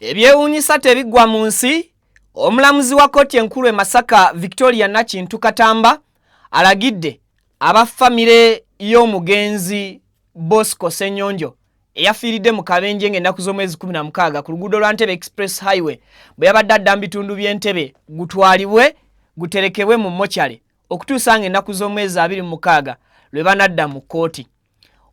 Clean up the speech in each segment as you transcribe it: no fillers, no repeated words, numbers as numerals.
Ebyewuunyisa tebiggwa mu nsi. Omulamuzi wa kkooti enkulu e Masaka Victoria Nakintu Katamba alagidde aba famire y'omugenzi Bosco Ssenyonjo eyafiiridde mu kabenje ng'ennaku z'omwezi 16 ku luguudo lwa Ntebe Express Highway bwe yabadde adda mu bitundu by'Entebe gutwalibwe guterekebwe mu mokyale okutuusa ng'ennaku z'omwezi 26 lwe banadda mu kkooti.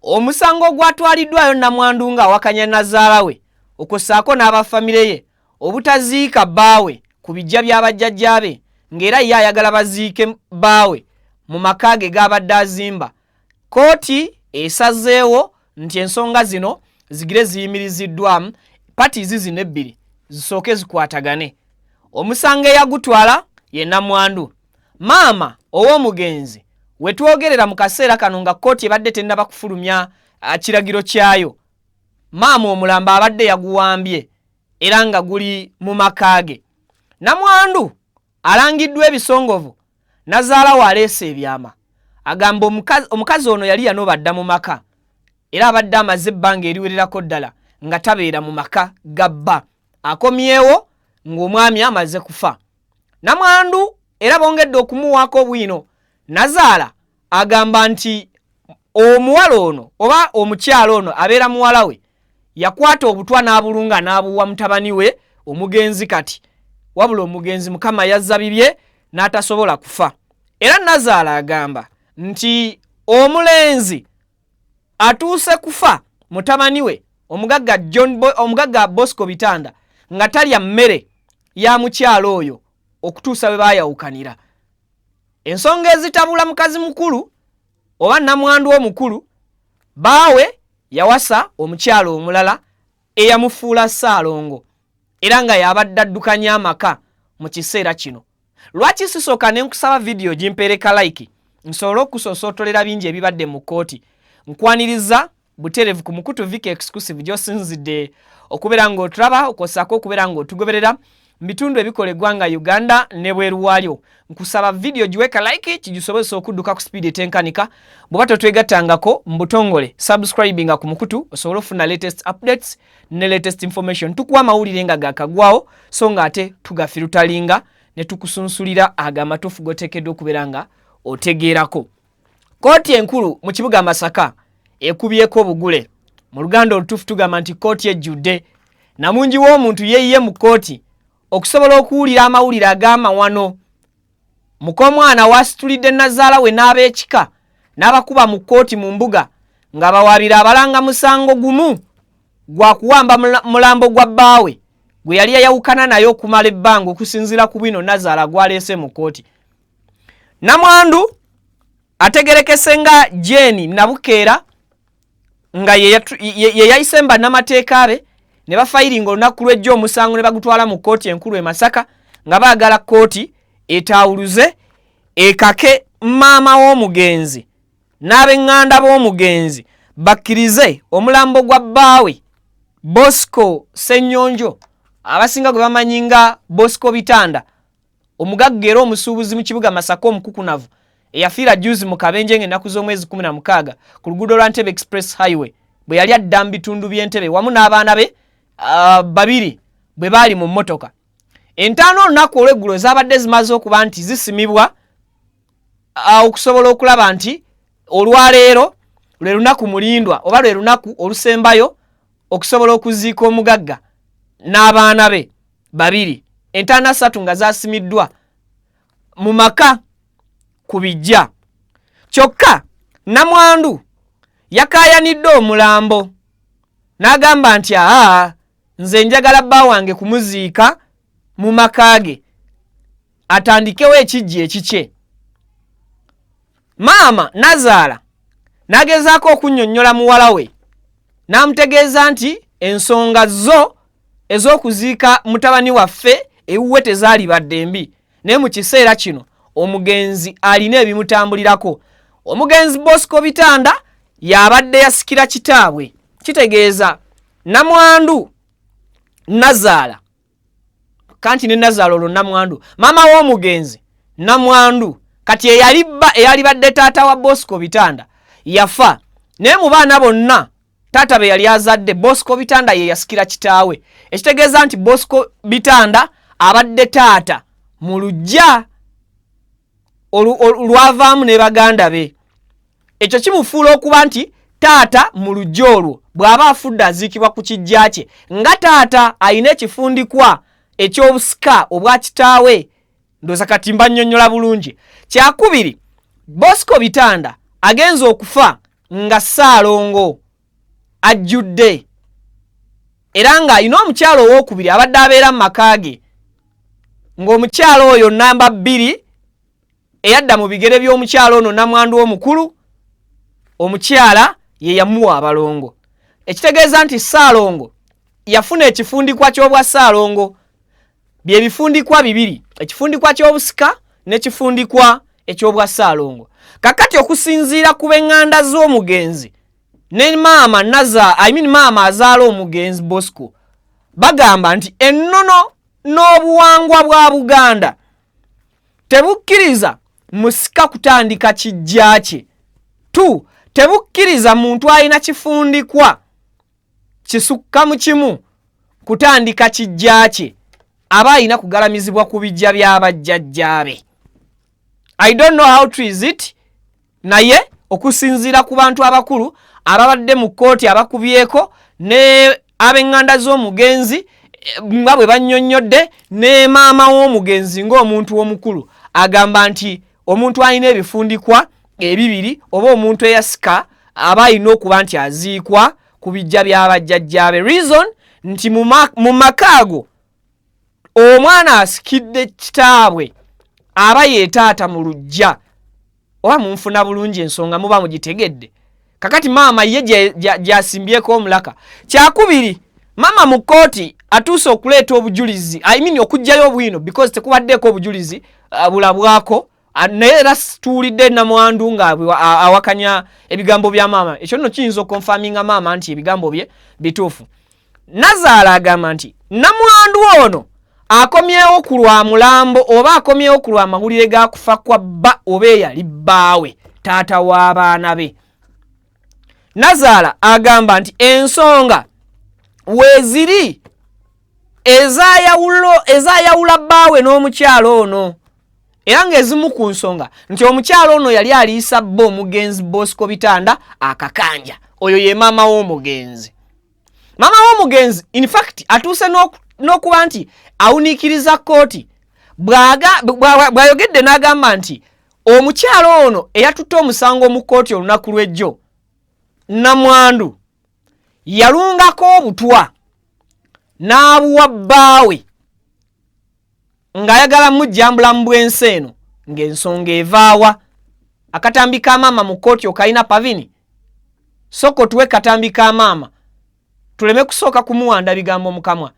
Omusango ogwatwaliddwayo nnamwandu ng'awakanya nnazaala we okwo ssaako n'aba famire ye obutaziika bbaawe ku biggya bya bajjajjaabe ng'era ye ayagala baziike bbaawe mu maka ge g'abadde azimba. Kkooti esazeewo nti ensonga zino zigire ziyimiriziddwamu parties zino ebbiri zisooke zikwatagane. Omusango eyagutwala ye nnamwandu. Maama ow'omugenzi we twogerera mu kaseera kano nga kkooti ebadde tennaba kufulumya kiragiro kyayo, maama omulambo abadde yaguwambye era nga guli mu maka ge. Namwandu alangiddwa ebisongovu, nazaala we aleese ebyama. Agamba omukazi ono yali yanoba dda mu maka era abadde amaze ebbanga eriwererako ddala nga tabeera mu maka ga bba. Akomyewo ng'omwami amaze kufa. Namwandu era bongedde okumuwaako bwino. Nazaala agamba nti omuwala ono oba omukyala ono abeera muwala we yakwata obutwa n'abulunga n'abuwa mutabani we omugenzi kati, wabula omugenzi Mukama yazza bibye n'atasobola kufa. Era Nazaala agamba nti omulenzi atuuse kufa mutabani we omugagga John Bo, omugagga Bosco Bitanda nga talya mmere ya mukyala oyo okutuusa bwe baayawukanira. Ensonga ezitabula mukazi mukulu oba namwandu omukulu, baawe yawasa omukyala omulala eyamufuula Ssaalongo era nga y'abadde addukanya amaka mu kiseera kino. Lwaki sisooka ne nkusaba vidiyo gimpeereka like nsobole okukusosootolera bingi ebibadde mu kkooti. Nkwaniriza buterevu ku mukutu Vicky Exclusive gy'osinzidde okubeera ng'otulaba okwosaako okubeera ng'otugoberera mu bitundu ebikola eggwanga Uganda ne bweru waalyo. Nkusaba vidiyo giweka like kigisobozesa okudduka ku sipiidi etenkanika. Bw'oba totwegattangako mu butongole, subscribinga ku mukutu osobole okufuna latest updates ne latest information. Tukuwa amawulire nga gakagwawo so nga ate tugafirutalinga ne tukusunsulira ago amatuufu g'oteekeddwa okubeera nga otegeerako. Kkooti enkulu mu kibuga Masaka ekubyeko obugule. Mu Luganda olutuufu tugamba nti kkooti ejjudde. Namungi w'omuntu yeeyiye mu kkooti okusobola okuwulira amawulire ag'amawano. Mukomwana waasitulidde nnazaala we n'ab'ekika n'abakuba mu kkooti mu mbuga ng'abawaabira abalanga musango gumu gwa kuwamba mulambo gwa bbaawe gwe yali yayawukana naye okumala ebbanga okusinziira ku bwino nnazaala gw'aleese mu kkooti. Namwandu ategerekese nga Jane Nabukeera nga ye yayise mu bannamateeka be ne bafayiringa olunaku lw'ejjo omusango ne bagutwala mu kkooti enkulu e Masaka nga baagala kkooti etaawuluze ekake maama w'omugenzi n'ab'eŋŋanda b'omugenzi bakkirize omulambo gwa bbaawe Bosco Ssenyonjo abasinga gwe bamanyi nga Bosco Bitanda omugagga era omusuubuzi mu kibuga Masaka omukukunavu eyafiira jjuuzi mu kabenje ng'ennaku z'omwezi 16 ku luguudo lwa Ntebe Express Highway bwe yali adda mu bitundu by'Entebe wamu n'abaana be babiri bwe baali mu mmotoka. Entaana olunaku olw'eggulo zaabadde zimaze okuba nti zisimibwa okusobola okulaba nti olwaleero lwe lunaku mulindwa oba lwe lunaku olusembayo okusobola okuziika omugagga n'abaana be babiri. Entaana ssatu nga zaasimiddwa mu maka ku bijja. Kyokka nnamwandu yakaayanidde omulambo n'agamba nti aa nze njagala bba wange kumuziika mu maka ge atandikewo ekijja ekikye. Maama nazaala n'agezaako okunnyonnyola muwala we n'amutegeeza nti ensonga zo ez'okuziika mutabani waffe ewuwe tezaalibadde mbi, naye mu kiseera kino omugenzi alina ebimutambulirako. Omugenzi Bosco Bitanda y'abadde yasikira kitaabwe, kitegeeza namwandu nazaala kanti ne nazaala olwo namwandu maama w'omugenzi namwandu Kati eyali bba, eyalibadde taata wa Bosco Bitanda yafa, naye mu baana bonna taata be yali azadde, Bosco Bitanda ye yasikira kitaawe, ekitegeeza nti Bosco Bitanda abadde taata mu luggya lwavaamu ne baganda be. Ekyo kimufuula okuba nti taata mu luggya olwo. Bw'aba afudde, aziikibwa ku kijja kye nga taata alina ekifundikwa eky'obusika obwa kitaawe. Ndowooza kati mba nnyonnyola bulungi. Kyakubiri, Bosco Bitanda agenza okufa nga Ssaalongo ajjudde, era ng'alina omukyalo owookubiri abadde abeera mu maka ge, ng'omukyalo oyo namba 2 eyadda mu bigere by'omukyalo ono namwandu omukulu, omukyala ye yamuwa abalongo, ekitegeeza nti Ssaalongo yafuna ekifundikwa ky'obwa Ssaalongo. Bye bifundikwa bibiri, ekifundikwa ky'obusika n'ekifundikwa eky'obwa Ssaalongo. Kakati okusinziira ku b'eŋŋanda z'omugenzi ne maama naza, I mean maama azaala omugenzi Bosco, bagamba nti ennono n'obuwangwa bwa Buganda tebukkiriza musika kutandika kijja kye tu, tebukkiriza muntu alina kifundikwa kisukka mu kimu kutandika kijja kye, aba alina kugalamizibwa ku bijja by'abajjajjaabe. I don't know how true is it, naye okusinziira ku bantu abakulu ababadde mu kkooti abakubyeko ne ab'eŋŋanda z'omugenzi nga bwe bannyonnyodde, ne maama w'omugenzi ng'omuntu omukulu agamba nti omuntu alina ebifundikwa ebibiri oba omuntu eyasika aba alina okuba nti aziikwa ku bijja by'abajjajjaabe, reason nti mu maka ago omwana asikidde kitaabwe aba yeetaata mu luggya. Oba munfuna bulungi, ensonga muba mugitegedde. Kakati maama ye gyasimbyeko omulaka. Kyakubiri, maama mu kkooti atuuse okuleeta obujulizi, I mean okuggyayo obwino, because tekubaddeeko obujulizi bulabwako, naye era tuwulidde namwandu nga awakanya ebigambo bya maama. Ekyo nno kiyinza okuconfirminga maama nti ebigambo bye bituufu. Nazaala agamba nti namwandu ono akomyewo ku lwa mulambo oba akomyewo ku lwa mawulire ga kufa kwa bba oba eyali bbaawe, taata w'abaana be. Nazaala agamba nti ensonga weeziri ezayawula bbaawe n'omukyalo ono, era ng'ezimu ku nsonga nti omukyalo ono yali aliisa bba omugenzi Bosco Bitanda akakanja. Oyo ye maama w'omugenzi. Maama w'omugenzi in fact atuuse n'okuba nti awuniikiriza kkooti bw'ayogedde n'agamba nti omukyalo ono eyatutte omusango mu kkooti olunaku lw'ejjo, namwandu, yalungako obutwa n'abuwa bbaawe ng'ayagala mujjambula mu bw'ensi eno. Ng'ensonga evaawa? Akatambi ka maama mu kkooti okalina, Pavini? Sooka otuwe katambi ka maama, tuleme kusooka kumuwanda bigambo mu kamwa.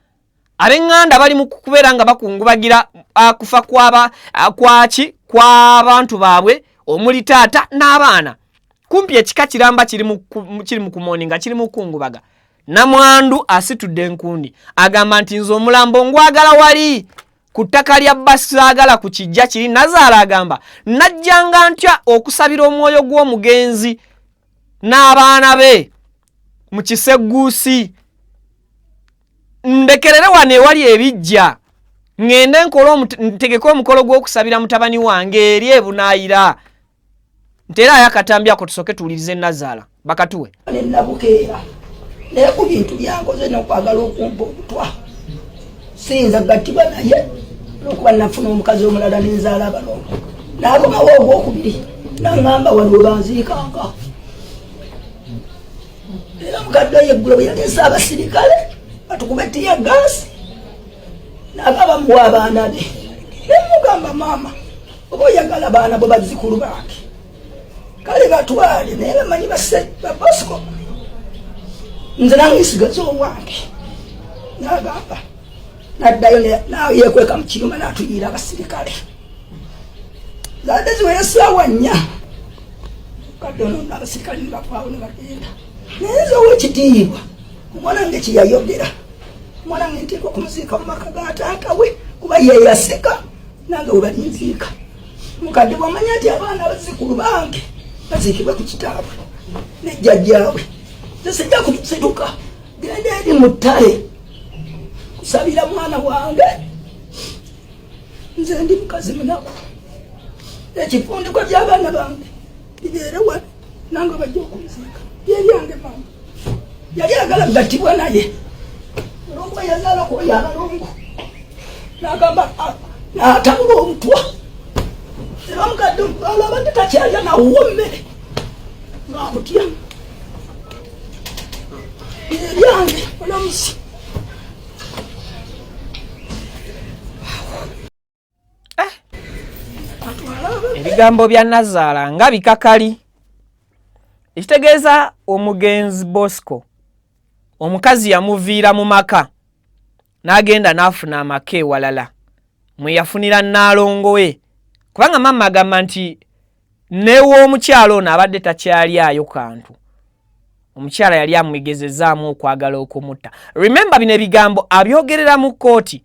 Ab'eŋŋanda bali mu kubeera nga bakungubagira kufa kwaba kwaki kw'abantu baabwe, omuli taata n'abaana. Kumpi ekika kiramba kiri mu kumourninga, kiri mu kukungubaga. Namwandu asitudde enkundi, agamba nti nze omulambo ngwagala wali ku ttaka lya basaagala ku kijja kiri. Nazaala agamba, najjanga ntya okusabira omwoyo gw'omugenzi n'abaana be mu kisegguusi? Ndekerere wano ewali ebijja, ŋŋende nkole, ntegeke omukolo gw'okusabira mutabani wange eri ebunaayira. Nteera ayo akatambi ako, tusooke tuwulirize Nazaala bakatuwe. Nenabukeera, naye ku bintu byankoze nokwagala okumpa obutwa, siyinza kugattibwa naye, olwokuba nafuna omukazi omulala nenzaala abalongo. Nakomawo ogwokubiri, naŋŋamba wano we banziikanga. Era mukadde oyo eggulo bwe yaleese abasirikale batukuba tear gas, naga bamuwa abaana be. Nemugamba, maama, oba oyagala baana bo bazzukulu bange, kale batwale, naye bamanyi babosco, nze nange nsigaze owange. Nagamba naddayo yekweka mu kiyumba, natuyiira abasirikale. Zadde ziwera essaawa 4, kadde ono abasirikale nebavaawo nebagenda. Naye nze owekitiibwa, omwana wange kyeyayogera, omwana wange nteekwa okumuziika mu maka ga taata we, kuba yeyasika nange we balinziika. Mukadde bwamanya nti abaana abazzukulu bange baziikibwe ku kitaabwe ne jjajjaabwe, nze sijja kusituka genda eri mu ttale kusabira mwana wange. Nze ndi mukazi munaku, ekifundikwa by'abaana bange bibeere wano nange bajja okunziika byebyange. Maama yali agala gattibwa, naye olwokuba yazaala kwoyo abalongo nagamba natabula obutwa, era omukadde abadde takyalya nawuwo mmere ngakutya ebyange olamusi. Ebigambo bya nazaala nga bikakali, ekitegeeza omugenzi Bosco omukazi yamuviira mu maka n'agenda n'afuna amaka ewalala mwe yafunira nnaalongo we, kubanga maama agamba nti n'ew'omukyalo ono abadde takyalyayo kantu. Omukyala yali amwegezezaamu okwagala okumutta. Remember, bino ebigambo abyogerera mu kkooti.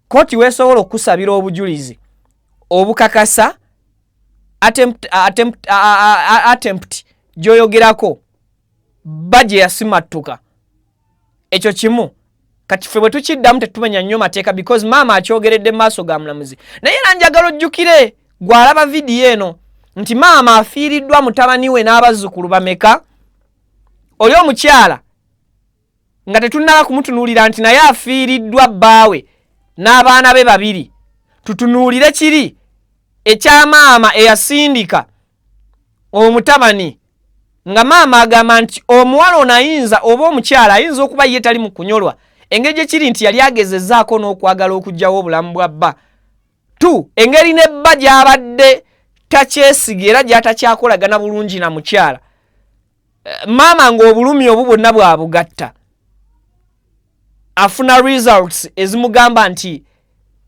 Kkooti weesobola okukusabira obujulizi obukakasa attempt gy'oyogerako bba gye yasimattuka. Ekyo kimu. Kati ffe bwe tukiddamu tetumenya nnyo mateeka, because maama akyogeredde mu maaso ga mulamuzi. Naye era njagala ojjukire, gw'alaba vidiyo eno, nti maama afiiriddwa mutabani we n'abazzukulu bameka. Oli omukyala nga tetunnaba kumutunuulira nti naye afiiriddwa bbaawe n'abaana be babiri, tutunuulire kiri ekya maama eyasindika omutabani, nga maama agamba nti omuwala ono ayinza oba omukyala ayinza okuba ye tali mu kunyolwa, engeri gye kiri nti yali agezezzaako n'okwagala okuggyawo obulamu bwa bba tu, engeri ne bba gy'abadde takyesiga era gy'atakyakolagana bulungi na mukyala. Maama ng'obulumi obu bwonna bwabugatta, afuna results ezimugamba nti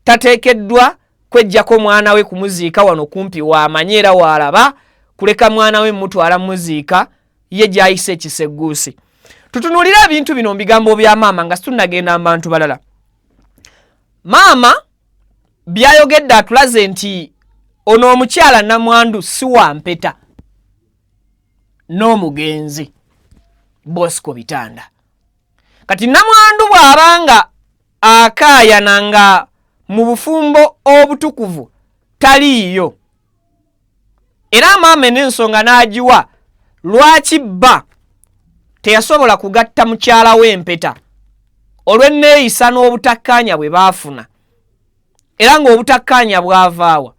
tateekeddwa kwejjako mwana we kumuziika wano kumpi waamanye era waalaba, kuleka mwana we mutwala muziika ye gy'ayise ekisegguusi. Tutunuulire ebintu bino mu bigambo bya maama nga situnagenda mu bantu balala. Maama byayogedde atulaze nti ono omukyala namwandu si wa mpeta n'omugenzi Bosco Bitanda. Kati namwandu bw'abanga akaayana nga mu bufumbo obutukuvu taliiyo, era maama n'ensonga n'agiwa lwaki bba teyasobola kugatta mukyala w'empeta olw'enneeyisa n'obutakkaanya bwe baafuna. Era ng'obutakkaanya bwavaawa?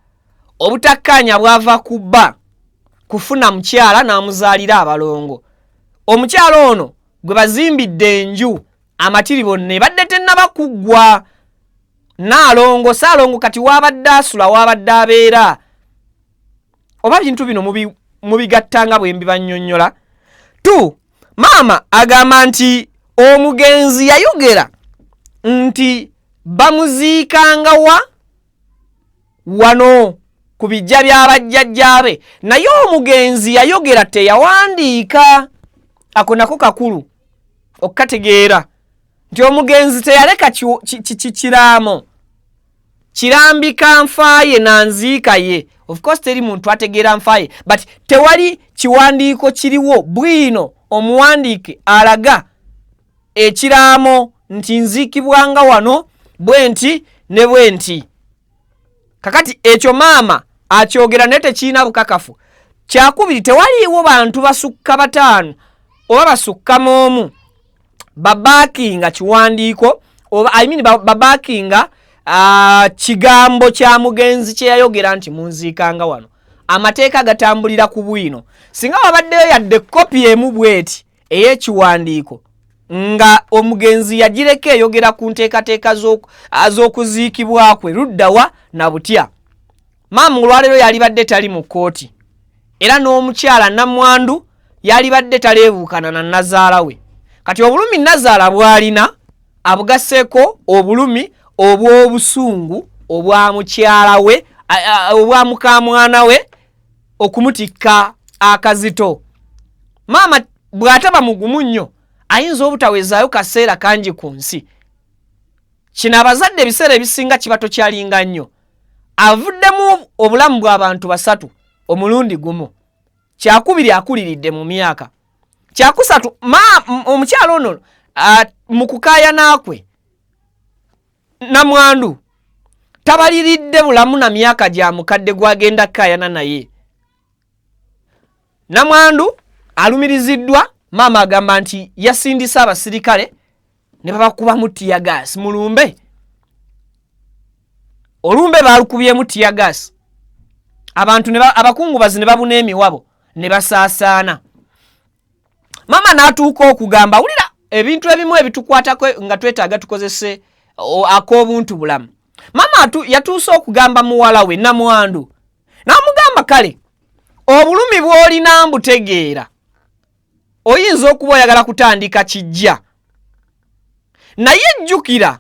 Obutakkaanya bwava ku bba kufuna mukyala n'amuzaalira abalongo. Omukyala ono gwe bazimbidde enju amatiri bonna ebadde tennaba kuggwa, naalongo saalongo kati waabadde asula, waabadde abeera. Oba bintu bino mubigatta nga bwe mbibannyonnyola tu. Maama agamba nti omugenzi yayogera nti bamuziikanga wa wano ku bijja by'abajjajjaabe, naye omugenzi yayogera, teyawandiika. Ako nako kakulu okukategeera nti omugenzi teyaleka kiraamo kirambika nfaaye na nziika ye. Of course teri muntu ategeera nfaaye, but tewali kiwandiiko kiriwo bwino omuwandiike alaga ekiraamo nti nziikibwanga wano bwe nti ne bwe nti. Kakati ekyo maama akyogera naye tekirina bukakafu. Kyakubiri, tewaliiwo bantu basukka bataano oba basukka mu omu babakinga kiwandiiko oba, I mean, babakinga kigambo kya mugenzi kye yayogera nti munziikanga wano. Amateeka gatambulira ku bwino. Singa wabaddeyo yadde kopi emu bweti ey'ekiwandiiko nga omugenzi yagireka eyogera ku nteekateeka z'okuziikibwa kwe luddawa na butya, maama olwaleero yalibadde tali mu kkooti, era n'omukyala namwandu yalibadde taleebuukana na nazaala we. Kati obulumi nazaala bw'alina abugasseeko obulumi obw'obusungu obwa mukyala we, obwa mukamwana we okumutikka akazito. Maama bw'ataba mugumu nnyo ayinza obutawezaayo kaseera kangi ku nsi. Kino abazadde ebiseera ebisinga kiba tokyalinga nnyo. Avuddemu obulamu bw'abantu basatu omulundi gumu. Kyakubiri, akuliridde mu myaka. Kyakusatu, omukyalo ono mu kukaayana kwe namwandu tabaliridde bulamu na myaka gya mukadde gwagenda kukaayana naye. Namwandu alumiriziddwa, maama agamba nti yasindise abasirikale ne babakubamu tiyagaasi mu lumbe. Olumbe baalukubyemu tiyagaasi, abantu abakungubazi ne babuna emiwabo ne basaasaana. Maama n'atuuka okugamba, wulira ebintu ebimu ebitukwatako nga twetaaga tukozese ak'obuntu bulamu. Maama yatuuse okugamba muwala we namwandu, n'amugamba, kale obulumi bw'olina mbutegeera, oyinza okuba oyagala kutandika kijja, naye jjukira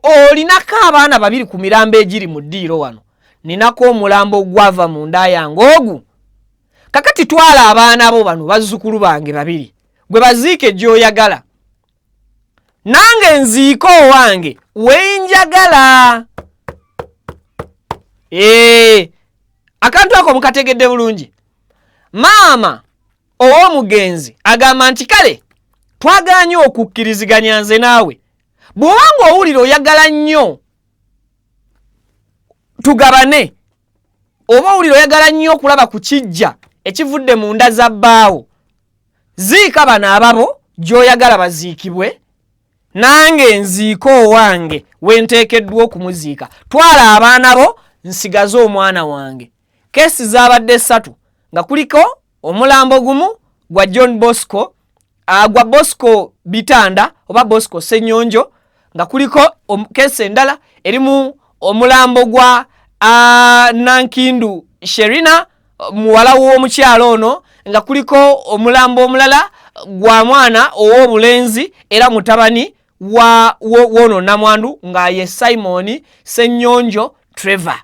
olinako abaana babiri ku mirambo egiri mu ddiiro wano, ninako omulambo ogwava mu nda yange ogu. Kakati twala abaana bo bano, bazzukulu bange babiri, gwe baziike gy'oyagala, nange nziike owange wenjagala. Ee, akantu ako mukategedde bulungi. Maama ow'omugenzi agamba nti kale twagaanye okukkiriziganya nze naawe, bw'oba ng'owulira oyagala nnyo tugabane, oba owulira oyagala nnyo okulaba ku kijja ekivudde mu nda za bbaawo, ziika bano ababo gy'oyagala baziikibwe, nange nziike owange wenteekeddwa okumuziika. Twala abaana bo, nsigaze omwana wange. Keesi zaabadde ssatu, nga kuliko omulambo gumu gwa John Bosco, gwa Bosco Bitanda oba Bosco Ssenyonjo, nga kuliko keesi endala erimu omulambo gwa Nankindu Sherina, muwala w'omukyalo ono, nga kuliko omulambo omulala gwa mwana ow'obulenzi era mutabani wa wono namwandu, nga ye Simon Ssenyonjo Trevor.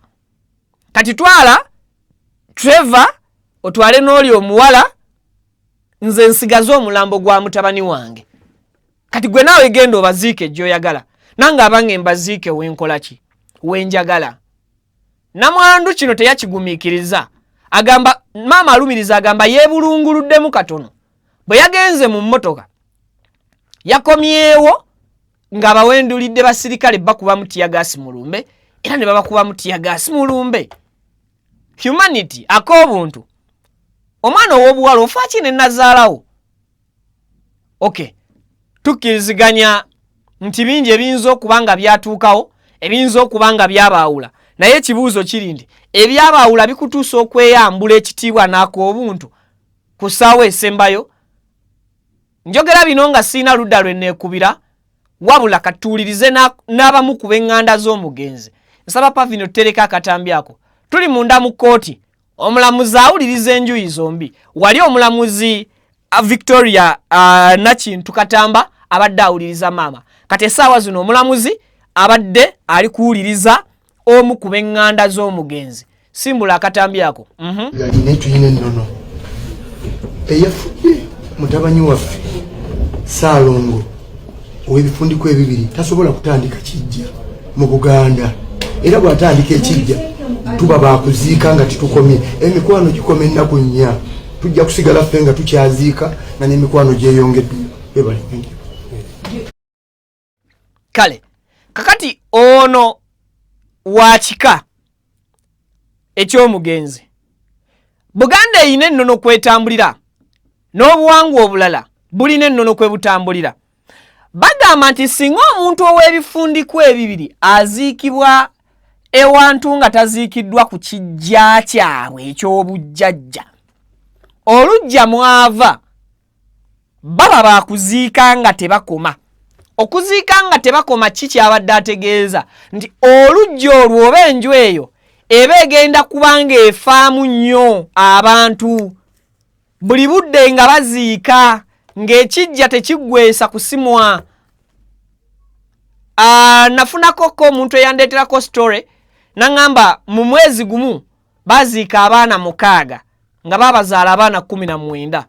Kati twala Trevor, otwale n'oli omuwala, nze nsigaze omulambo gwa mutabani wange. Kati gwe naawe genda obaziike gy'oyagala, nange abange mbaziike wenkola ki wenjagala. Namwandu kino teyakigumiikiriza. Agamba, maama alumiriza, agamba yeebulunguluddemu katono bwe yagenze mu mmotoka, yakomyewo ng'abawendulidde basirikale bakubamu tiyagaasi mu lumbe, era ne babakubamu tiyagaasi mu lumbe. Humanity, ak'obuntu, omwana ow'obuwala ofaaki ne nazaalawo. Okay, tukkiriziganya nti bingi ebiyinza okuba nga byatuukawo, ebiyinza okuba nga byabaawula, naye ekibuuzo kiri nti ebyabaawula bikutuusa okweyambula ekitiibwa n'ak'obuntu ku ssaawa esembayo? Njogera bino nga siina ludda lwe neekubira, wabula katuwulirize n'abamu ku b'eŋŋanda z'omugenzi. Nsaba Pavino tutereka akatambi ako. Tuli munda mu kkooti, omulamuzi awuliriza enjuyi zombi. Wali omulamuzi Victoria Nakintu Katamba abadde awuliriza maama. Kati essaawa zino omulamuzi abadde ali kuwuliriza omu ku b'eŋŋanda z'omugenzi. Simbula akatambi ako. Naye tulina ennono. Eyafudde mutabanyi waffe Saalongo ow'ebifundiko ebibiri tasobola kutandika kijja mu Buganda, era bw'atandika ekijja tuba bakuziika nga tetukomye. Emikwano gikoma ennaku 4, tujja kusigala ffe nga tukyaziika nga n'emikwano gyeyongeddeyo. Webale. Kale kakati ono wa kika eky'omugenzi. Buganda erina ennono kwetambulira, n'obuwangwa obulala bulina ennono kwe butambulira. Bagamba nti singa omuntu ow'ebifundikwa ebibiri aziikibwa ewantu nga taziikiddwa ku kijja kyabwe eky'obujjajja, oluggya mwava, baba bakuziika nga tebakoma. Okuziika nga tebakoma ki kyabadde ategeeza nti oluggya olwo oba enju eyo eba egenda kuba ng'efaamu nnyo abantu buli budde nga baziika, ng'ekijja tekiggweesa kusimwa. Nafunako ko omuntu eyandeeterako story, naŋŋamba mu mwezi gumu baziika abaana 6 nga babazaala abaana 19.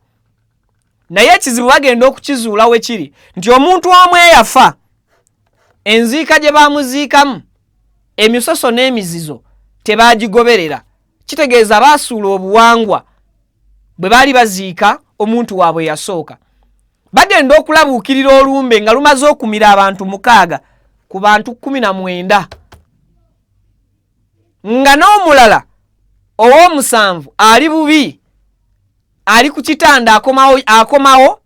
Naye ekizibu bagenda okukizuula we kiri nti omuntu omu eyafa, enziika gye bamuziikamu, emisoso n'emizizo Tebagigoberera, kitegeeza baasuula obuwangwa bwe baali baziika omuntu waabwe eyasooka. Bagenda okulabuukirira olumbe nga lumaze okumira abantu 6 ku bantu 19, nga n'omulala ow'omusanvu ali bubi, ali ku kitanda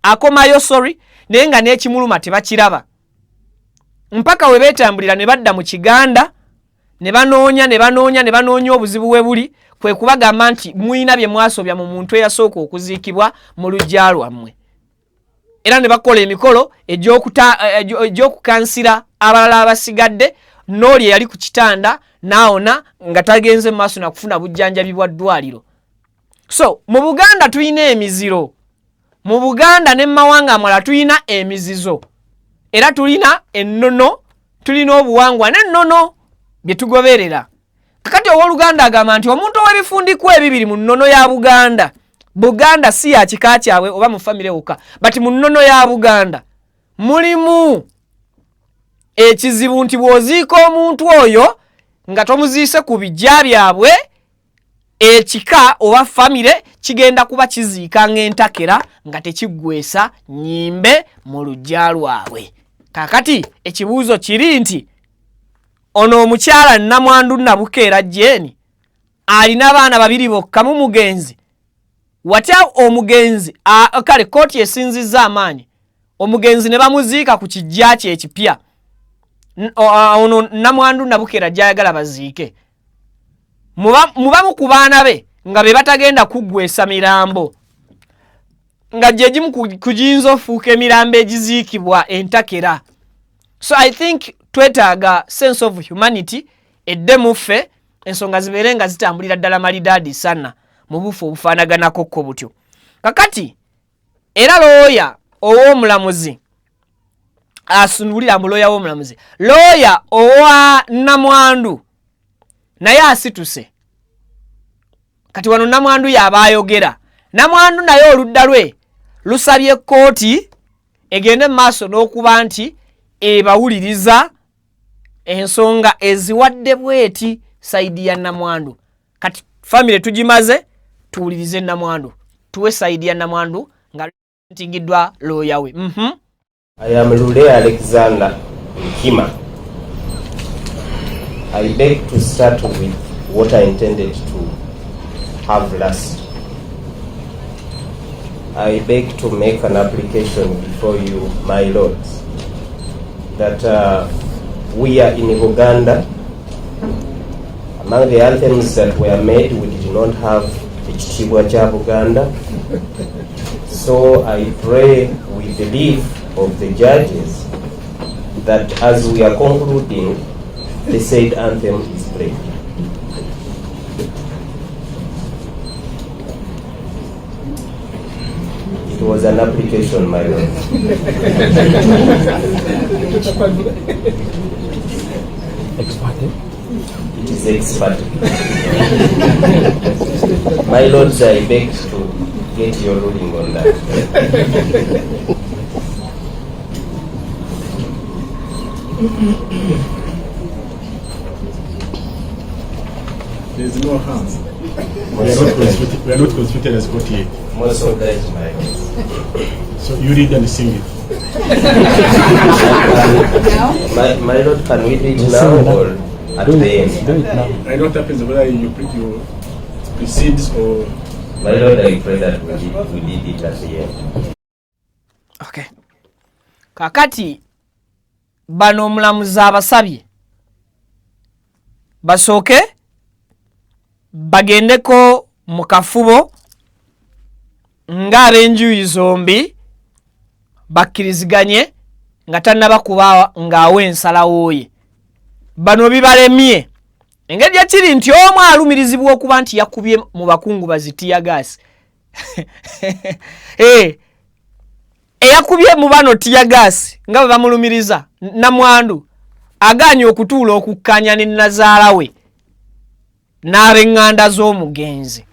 akomayo sorry, naye nga n'ekimuluma tebakiraba, mpaka we beetambulira ne badda mu kiganda ne banoonya ne banoonya ne banoonya obuzibu we buli, kwe kubagamba nti mulina bye mwasobya mu muntu eyasooka okuziikibwa mu luggya lwammwe. Era ne bakola emikolo egy'okukansira abalala abasigadde, n'oli eyali ku kitanda n'awona nga tagenze mu maaso na kufuna bujjanjabi bwa ddwaliro. So mu Buganda tulina emiziro, mu Buganda ne mu mawanga amalala tulina emizizo, era tulina ennono, tulina obuwangwa n'ennono bye tugoberera. Kakati owooluganda agamba nti omuntu ow'ebifundikwa ebibiri mu nnono ya Buganda, Buganda si ya kika kyabwe oba mu famire wokka, but mu nnono ya Buganda mulimu ekizibu nti bw'oziika omuntu oyo nga tomuziise ku bijja byabwe, ekika oba famire kigenda kuba kiziika ng'entakera nga tekiggwesa nnyimbe mu luggya lwabwe. Kaakati ekibuuzo kiri nti ono omukyala Nnamwandu Nabukeera Jane alina abaana 2 bokka mu mugenzi. Watya omugenzi, kale kkooti esinzizza amaanyi, omugenzi ne bamuziika ku kijja kye ekipya. Ono Nnamwandu Nabukeera gy'ayagala baziike. Mubamu ku baana be nga be batagenda kuggwesa mirambo, nga gye gimu ku giyinza ofuuka emirambo egiziikibwa entakera. So I think twetaaga sense of humanity edde mu ffe, ensonga zibeere nga zitambulira ddala malidaadi sana mu bufu obufaanaganako ko butyo. Kakati era looya ow'omulamuzi asunulira mbu looya w'omulamuzi, looya owa Nnamwandu naye asituse. Kati wano Nnamwandu y'aba ayogera. Nnamwandu naye oludda lwe lusabye kkooti egende mu maaso n'okuba nti ebawuliriza ensonga eziwadde bweti sayidi ya Nnamwandu. Kati famire tugimaze, tuwulirize Nnamwandu, tuwe sayidi ya Nnamwandu nga ntigiddwa looya we. I am Lule Alexander Nkima. I beg to start with what I intended to have last. I beg to make an application before you, my lords, that we are in Uganda. Among the anthems that were made, we did not have Ekitiibwa kya Buganda. So I pray with the leave of the judges that as we are concluding, the said anthem is played. It was an application, my lord. It is expert. My lords, I beg to get your ruling on that. There is no harm. We are not constituted as court yet. Most of that, my lords. So you read and sing it. My lord, can we do it now or at the end? Do it now. I know what happens whether you precedes or... My lord, I pray that we did it at the end. Okay. Kakati bano omulamuzi abasabye basooke bagendeko mu kafubo ng'ab'enjuyi zombi bakkiriziganye nga tannaba kuba ng'awa ensalawo ye. Bano bibalemye engeri gye kiri nti omu alumirizibwa okuba nti yakubye mu bakungubazi teargas. Eyakubye mu bano teargas nga bwe bamulumiriza Nnamwandu agaanye okutuula okukkanya ne nnazaala we n'ab'eŋŋanda z'omugenzi.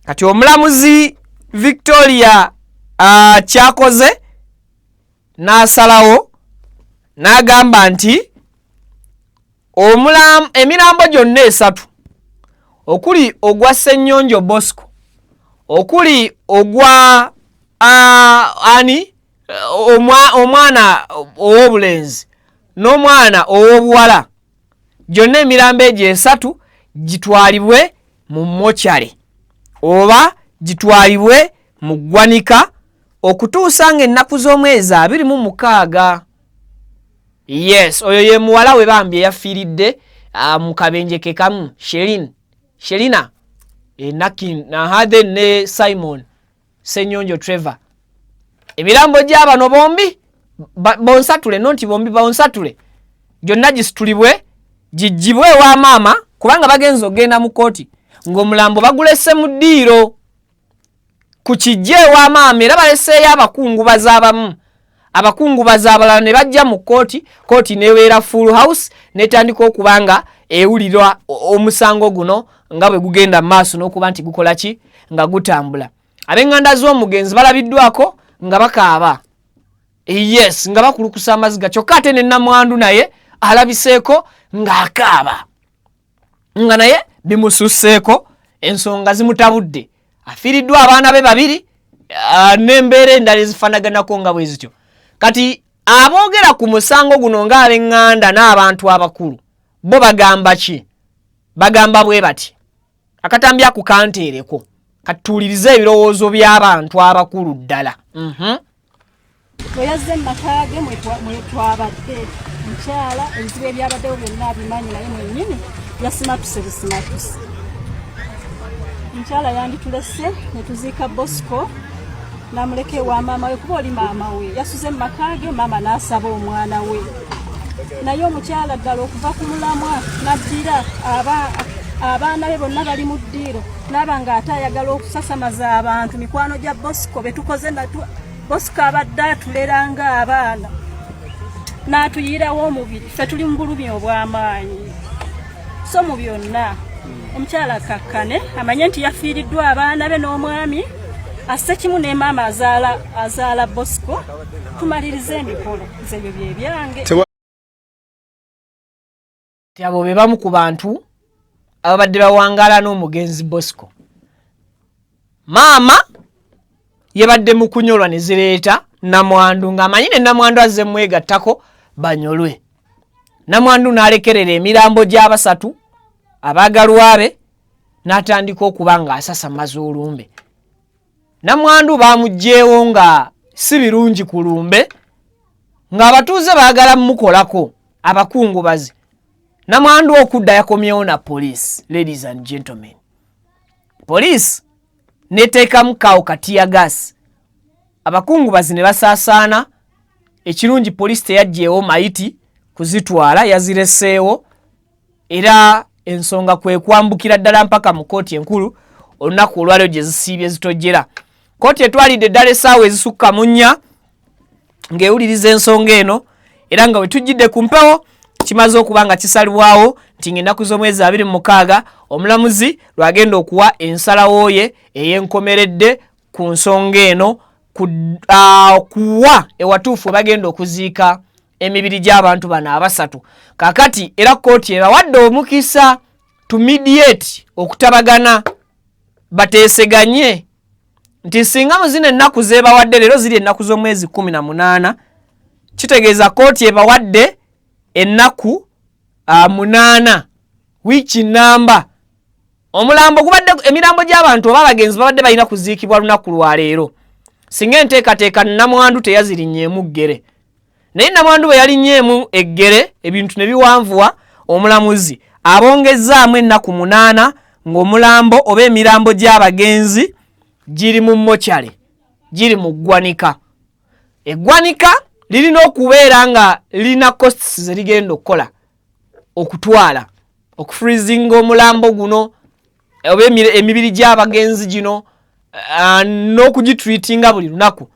Kati omulamuzi Victoria kyakoze n'asalawo n'agamba nti Emirambo gyonna esatu okuli ogwa Ssenyonjo Bosco, okuli ogwa ani omwana ow'obulenzi n'omwana ow'obuwala, gyonna emirambo egyo esatu gitwalibwe mu mokyale oba gitwalibwe mu ggwanika okutuusa ng'ennaku z'omwezi 26. Yes, oyo ye muwala we bambi eyafiiridde mu kabenje ke kamu, Shelina Nakin then ne Simon Ssenyonjo Trevor. Emirambo gy'abano bombi bonsatule, nonti bombi bonsatule, gyonna gisitulibwe giggyibwe ewa maama, kubanga bagenza okugenda mu kkooti ng'omulambo bagulese mu ddiiro ku kijja ewa maama, era baleseeyo abakungubazi abamu, abakungubazi abalala ne bajja mu kkooti. Kkooti nebeera full house, netandika okuba nga ewulirwa omusango guno nga bwe gugenda mu maaso n'okuba nti gukola ki, nga gutambula. Ab'eŋŋanda z'omugenzi balabiddwako nga bakaaba, yes, nga bakulukusa amaziga, kyokka ate ne namwandu naye alabiseeko ng'akaaba, nga naye bimususseeko, ensonga zimutabudde, afiiriddwa abaana be babiri n'embeera endala ezifaanaganako nga bwe zityo. Kati aboogera ku musango guno ng'ab'eŋŋanda n'abantu abakulu bo bagamba ki? Bagamba bwe bati, akatambi ako kanteereko, katuwulirize ebirowoozo by'abantu abakulu ddala. Bwe yazze mu maka ge mwe twabadde, mukyala ebizibu ebyabaddewo byonna abimanyi, naye mwennyini yasimatuse busimatuse. Mukyala yanditulese ne tuziika Bosco n'amuleka ewa maama we, kuba oli maama we yasuze mu maka ge, maama n'asaba omwana we. Naye omukyala ddala okuva ku mulamwa n'addira abaana be bonna bali mu ddiiro, n'aba ng'ate ayagala okusasamaza abantu, mikwano gya Bosco betukoze. Bosco abadde atulera ng'abaana n'atuyiirawo omubiri, ffe tuli mu bulumi obw'amaanyi. So mu byonna omukyala kakkane, amanye nti yafiiriddwa abaana be n'omwami, asse kimu ne maama azaala Bosco, tumalirize emikolo. Nze ebyo bye byange. Ti abo be bamu ku bantu ababadde bawangaala n'omugenzi Bosco. Maama yabadde mu kunyolwa ne zireeta namwandu, ng'amanyi ne namwandu azze mwegattako banyolwe. Namwandu n'alekerera emirambo gy'abasatu abaagalwa be, n'atandika okuba ng'asasamaza olumbe. Namwandu bamuggyeewo nga si birungi ku lumbe, ng'abatuuze baagala mmukolako, abakungubazi. Namwandu okudda yakomyewo na poliisi. Ladies and gentlemen, poliisi neteekamu kawo ka tear gas, abakungubazi ne basaasaana. Ekirungi poliisi teyaggyeewo mayiti kuzitwala, yazireseewo, era ensonga kwe kwambukira ddala mpaka mu kkooti enkulu olunaku olwaliro gye zisiibye zitojjera. Kkooti etwalidde ddala essaawa ezisukka mu 4 ng'ewuliriza ensonga eno, era nga wetujjidde ku mpewo kimaze okuba nga kisalibwawo nti ng'ennaku z'omwezi 26 omulamuzi lwagenda okuwa ensalawo ye ey'enkomeredde ku nsonga eno, kuwa ewatuufu we bagenda okuziika emibiri gy'abantu bano abasatu. Kakati era kkooti ebawadde omukisa to mediate, okutabagana, bateeseganye nti singa mu zino ennaku zebawadde, leero ziri ennaku z'omwezi 18, kitegeeza kkooti ebawadde ennaku 8, wiiki namba. Omulambo gubadde, emirambo gy'abantu oba abagenzi babadde balina kuziikibwa lunaku lwaleero singa enteekateeka namwandu teyazirinnyeemu ggere. Naye namwandu bwe yalinnyeemu eggere, ebintu ne biwanvuwa, omulamuzi abongezzaamu ennaku 8 ng'omulambo oba emirambo gy'abagenzi giri mu mokyale, giri mu ggwanika. Eggwanika lirina okubeera nga lirina costs ze ligenda okukola okutwala okufreezinga omulambo guno oba emibiri gy'abagenzi gino n'okugitreatinga buli lunaku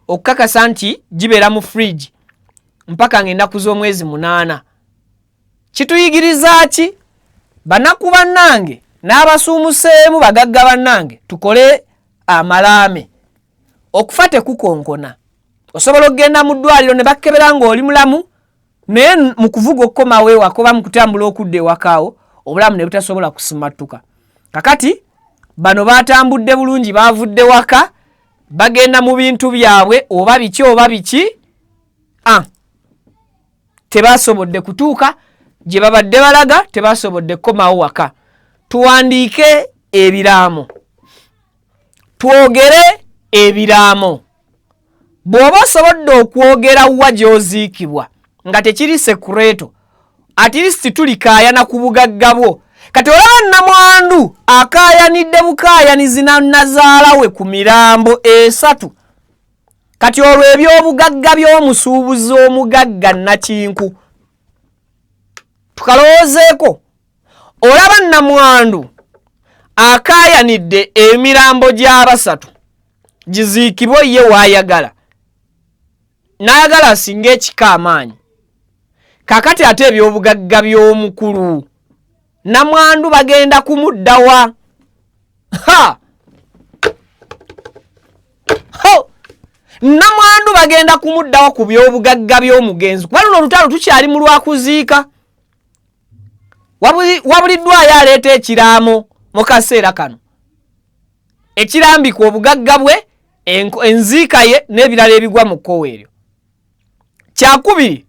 okukakasa nti gibeera mu fridge mpaka ng'ennaku z'omwezi 8. Kituyigiriza ki? Banaku bannange n'abasuumuseemu, bagagga bannange, tukole amalaame. Okufa tekukonkona. Osobola okugenda mu ddwaliro ne bakebera ng'oli mulamu. Naye mu kuvuga okukomawo ewaka oba mu kutambula okudda ewakaawo, obulamu ne butasobola kusimattuka. Kakati bano batambudde bulungi, bavudde waka, bagenda mu bintu byabwe oba biki oba biki, tebasobodde kutuuka gye babadde balaga, tebasobodde kukomawo waka. Tuwandiike ebiraamo, twogere ebiraamo. Bw'oba osobodde okwogera wa gy'oziikibwa nga tekiri sekureto, at least tulikaayana ku bugagga bwo. Kati olaba nnamwandu akaayanidde bukaayanizi na nazaala we ku mirambo 3. Kati olwo eby'obugagga by'omusuubuzi omugagga Nakinku tukalowoozeeko. Olaba nnamwandu akaayanidde emirambo gy'abasatu giziikibwe ye waayagala, n'ayagala asinga ekika amaanyi. Kaakati ate eby'obugagga by'omukulu namwandu bagenda kumuddawa. Ha! Ho! Namwandu bagenda kumuddawa ku by'obugagga by'omugenzi, kuba luno olutalo tukyali mu lwakuziika. Wabuliddwayo aleeta ekiraamo mu kaseera kano ekirambika obugagga bwe, enziika ye n'ebirala ebigwa mu kkowe eryo. Kyakubiri,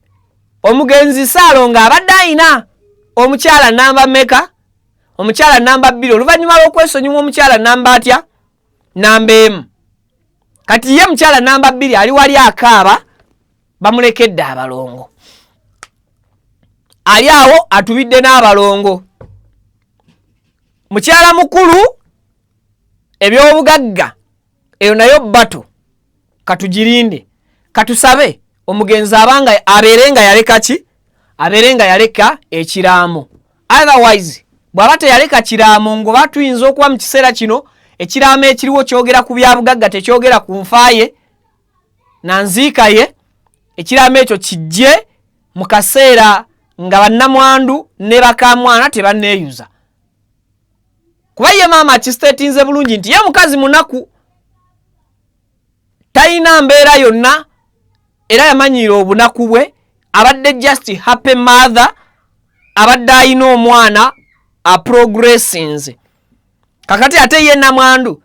omugenzi Ssaalongo abadde ayina omukyala namba meka? Omukyala namba 2, oluvannyuma lw'okwesonyiwa omukyala namba atya? Namba 1. Kati ye mukyala namba 2 ali wali akaaba, bamulekedde abalongo, ali awo atubidde n'abalongo. Mukyala mukulu eby'obugagga eyo nayo bato, katugirinde, katusabe omugenzi abanga abeere nga yaleka ki? Abeere nga yaleka ekiraamo. Otherwise bw'aba teyaleka kiraamo, ng'oba tuyinza okuba mu kiseera kino ekiraamo ekiriwo kyogera ku byabugagga, tekyogera ku nfaaye na nziika ye. Ekiraamo ekyo kijje mu kaseera nga bannamwandu ne bakamwana tebanneeyuza, kuba ye maama akisiteetinze bulungi nti ye mukazi munaku, talina mbeera yonna, era yamanyiira obunaku bwe. Abadde just happy mother, abadde ayina omwana aprogressinze. Kakati ate ye namwandu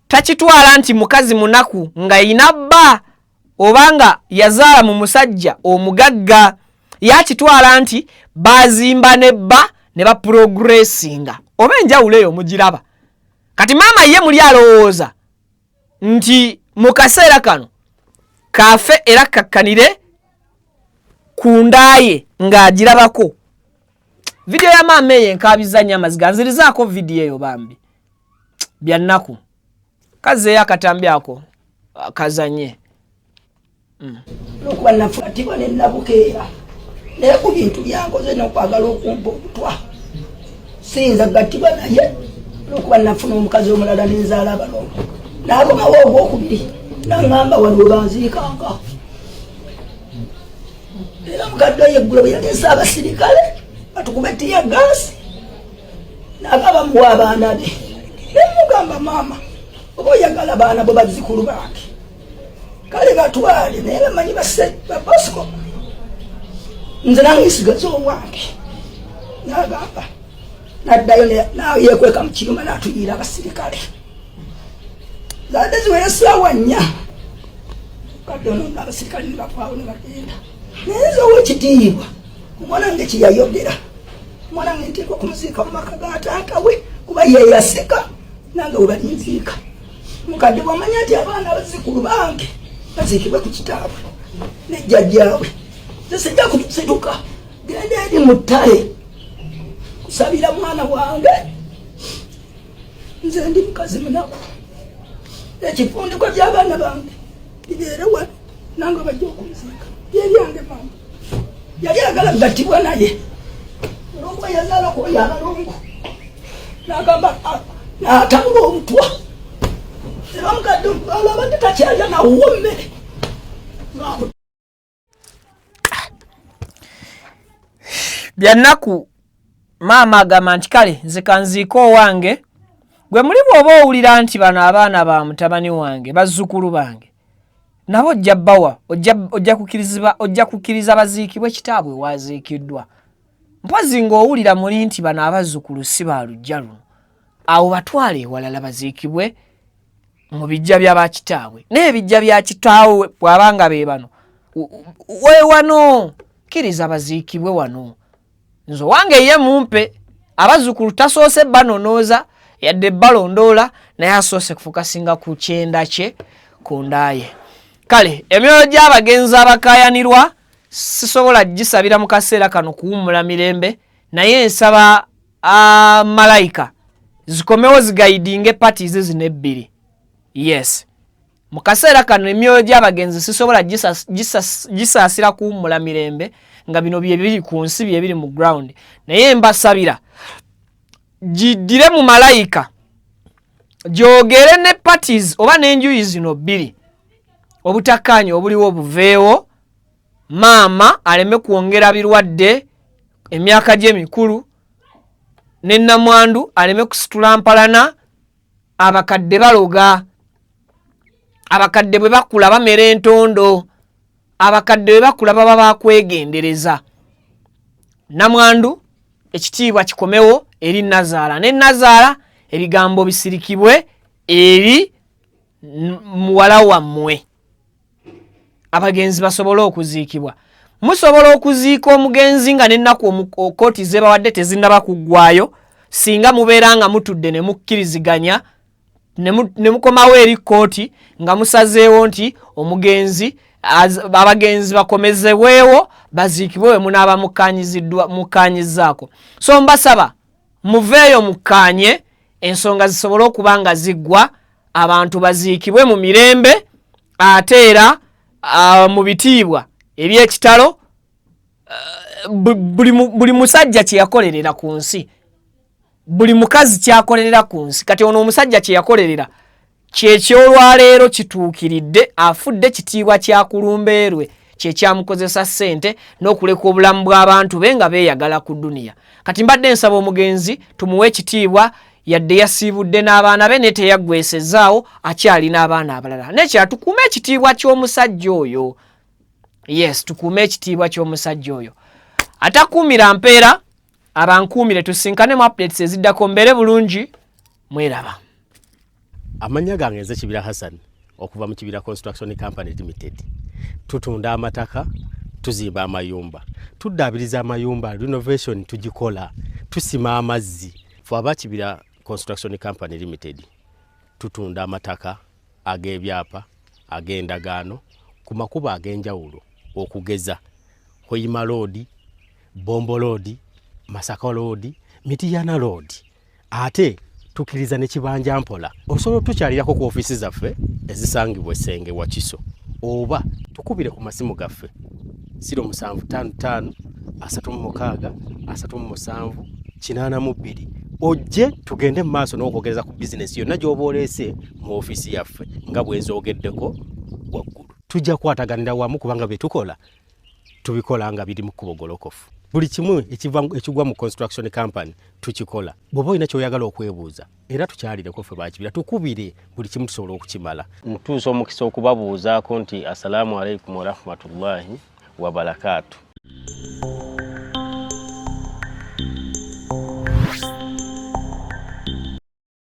takitwala nti mukazi munaku nga yina bba oba nga yazaala mu musajja omugagga, yakitwala nti bazimba ne bba ne baprogressinga. Oba enjawulo eyo mugiraba. Kati maama ye muli alowooza nti mu kaseera kano kafe era kakkanire ku ndaaye ng'agirabako. Vidiyo ya maama eyo enkaabiza nnyo amaziga, nzirizaako vidiyo eyo bambi, bya nnaku. Kazzeeyo akatambi ako kazanye. Olwokuba nafuatibwa ne nabukeera, naye ku bintu byankoze n'okwagala okumpa obutwa siyinza kugattibwa naye, olwokuba nafuna omukazi omulala nenzaala abalongo. N'akomawo ogwokubiri naŋŋamba wano we banziikanga. Era mukadde oyo eggulo bwe yaleese abasirikale batukube tear gas, n'agamba muwa abaana be. Nemugamba, maama, oba oyagala baana bo bazzukulu bange, kale batwale, naye bamanyi babosco, nze nange nsigaze owange. Nagamba naddayo yekweka mu kiyumba n'atuyiira abasirikale. Zaadde ziwera essaawa 4, kadde ono abasirikale ne bavaawo ne bagenda. Naye nze ow'ekitiibwa, omwana wange kyeyayogera, omwana wange nteekwa okumuziika mu maka ga taata we, kuba ye yasika nange we balinziika. Mukadde bwamanya nti abaana abazzukulu bange baziikibwe ku kitaabwe ne jjajjaabwe, nze sijja kusituka genda eri mu ttale kusabira mwana wange. Nze ndi mukazi munaku, ekifundikwa by'abaana bange bibeere wano, nange bajja okunziika byebyange. Maama yali agala gattibwa naye, olwokuba yazaala oyo abalongo, nagamba n'atabula obutwa. Era omukadde abadde takyalya nawuwo mmere. Byannaku. Maama agamba nti kale nze kanziike owange. Gwe muli bw'oba owulira nti bano abaana ba mutabani wange, bazzukulu bange, Nabo ojja bawa, ojja kukkiriza, ojja kukkiriza baziikibwe kitaabwe waaziikiddwa. Mpozi ng'owulira muli nti bano abazzukulu si ba luggya luno, awo batwale ewalala baziikibwe mu bijja bya bakitaabwe. Naye ebijja bya kitaawe bw'aba nga be bano, we wano kkiriza baziikibwe wano. Nze owange ye mumpe abazzukulu tasoose banonooza yadde balondoola, naye asoose kufukasinga ku kyenda kye ku ndaaye. Kale emyoyo gy'abagenzi abakaayanirwa sisobola gisabira mu kaseera kano kuwummula mirembe, naye nsaba malayika zikomewo zigayidinge parties zino ebbiri. Yes, mu kaseera kano emyoyo gy'abagenzi sisobola gisaasira kuwummula mirembe nga bino bye biri ku nsi, bye biri mu ground, naye mbasabira giddire mu malayika gyogere ne parties oba n'enjuyi zino bbiri, obutakkaanya obuliwo buveewo, maama aleme kwongera birwadde emyaka gye mikulu, ne nnamwandu aleme kusitula mpalana. Abakadde baloga, abakadde bwe bakula bamera entondo, abakadde bwe bakula baba bakwegendereza. Namwandu ekitiibwa kikomewo eri nazaala, ne nazaala ebigambo bisirikibwe eri muwala wammwe, abagenzi basobole okuziikibwa. Musobola okuziika omugenzi nga n'ennaku kooti zebawadde tezinnaba kuggwayo, singa mubeera nga mutudde ne mukkiriziganya ne mukomawo eri kooti nga musazeewo nti omugenzi abagenzi bakomezebwewo baziikibwe we munaaba mukkaanyizzaako. So mbasaba muveeyo mukkaanye ensonga zisobole okuba nga ziggwa, abantu baziikibwe mu mirembe ate era mu bitiibwa eby'ekitalo. Buli musajja kye yakolerera ku nsi, buli mukazi kyakolerera ku nsi, kati ono omusajja kye yakolerera kyekyolwaleero kituukiridde, afudde kitiibwa kya kulumbeerwe kyekyamukozesa ssente n'okuleka obulamu bw'abantu be nga beeyagala ku duniya. Kati mbadde nsaba omugenzi tumuwe ekitiibwa, yadde yasiibudde n'abaana be naye teyaggwesezaawo, akyalina abaana abalala. Nekira tukuume ekitiibwa ky'omusajja oyo. Yes, tukuume ekitiibwa ky'omusajja oyo. Atakuumira mpeera abankuumire. Tusinkane mu updates eziddako. Mbeere bulungi, mweraba. Amannya gange nze Kibira Hassan okuva mu Kibira Construction Company Limited. Tutunda amataka, tuzimba amayumba, tuddaabiriza amayumba, renovation tugikola, tusima amazzi. Fe aba Kibira Construction Company Limited tutunda amataka ag'ebyapa, ag'endagaano ku makubo ag'enjawulo, okugeza Hoima Road, Bombo Road, Masaka Road, Mitiyana Road, ate tukkiriza ne kibanja mpola. Osobola otukyalirako ku ofiisi zaffe ezisangibwa Essenge Wakiso, oba tukubire ku masimu gaffe 0755 36 37 82, ojje tugende mu maaso n'okwogereza ku bizinesi yonna gy'oba oleese mu ofiisi yaffe nga bwenzoogeddeko waggulu. Tujja kukwataganira wamu kubanga bye tukola tubikola nga biri mu kkubo golokofu. Buli kimu ekigwa mu construction company tukikola. Bw'oba olina ky'oyagala okwebuuza, era tukyalireko ffe bakibira, tukubire, buli kimu tusobola okukimala. Ntuusa omukisa okubabuuzaako nti assalaamu alaikum warahmatullahi wabarakaatu.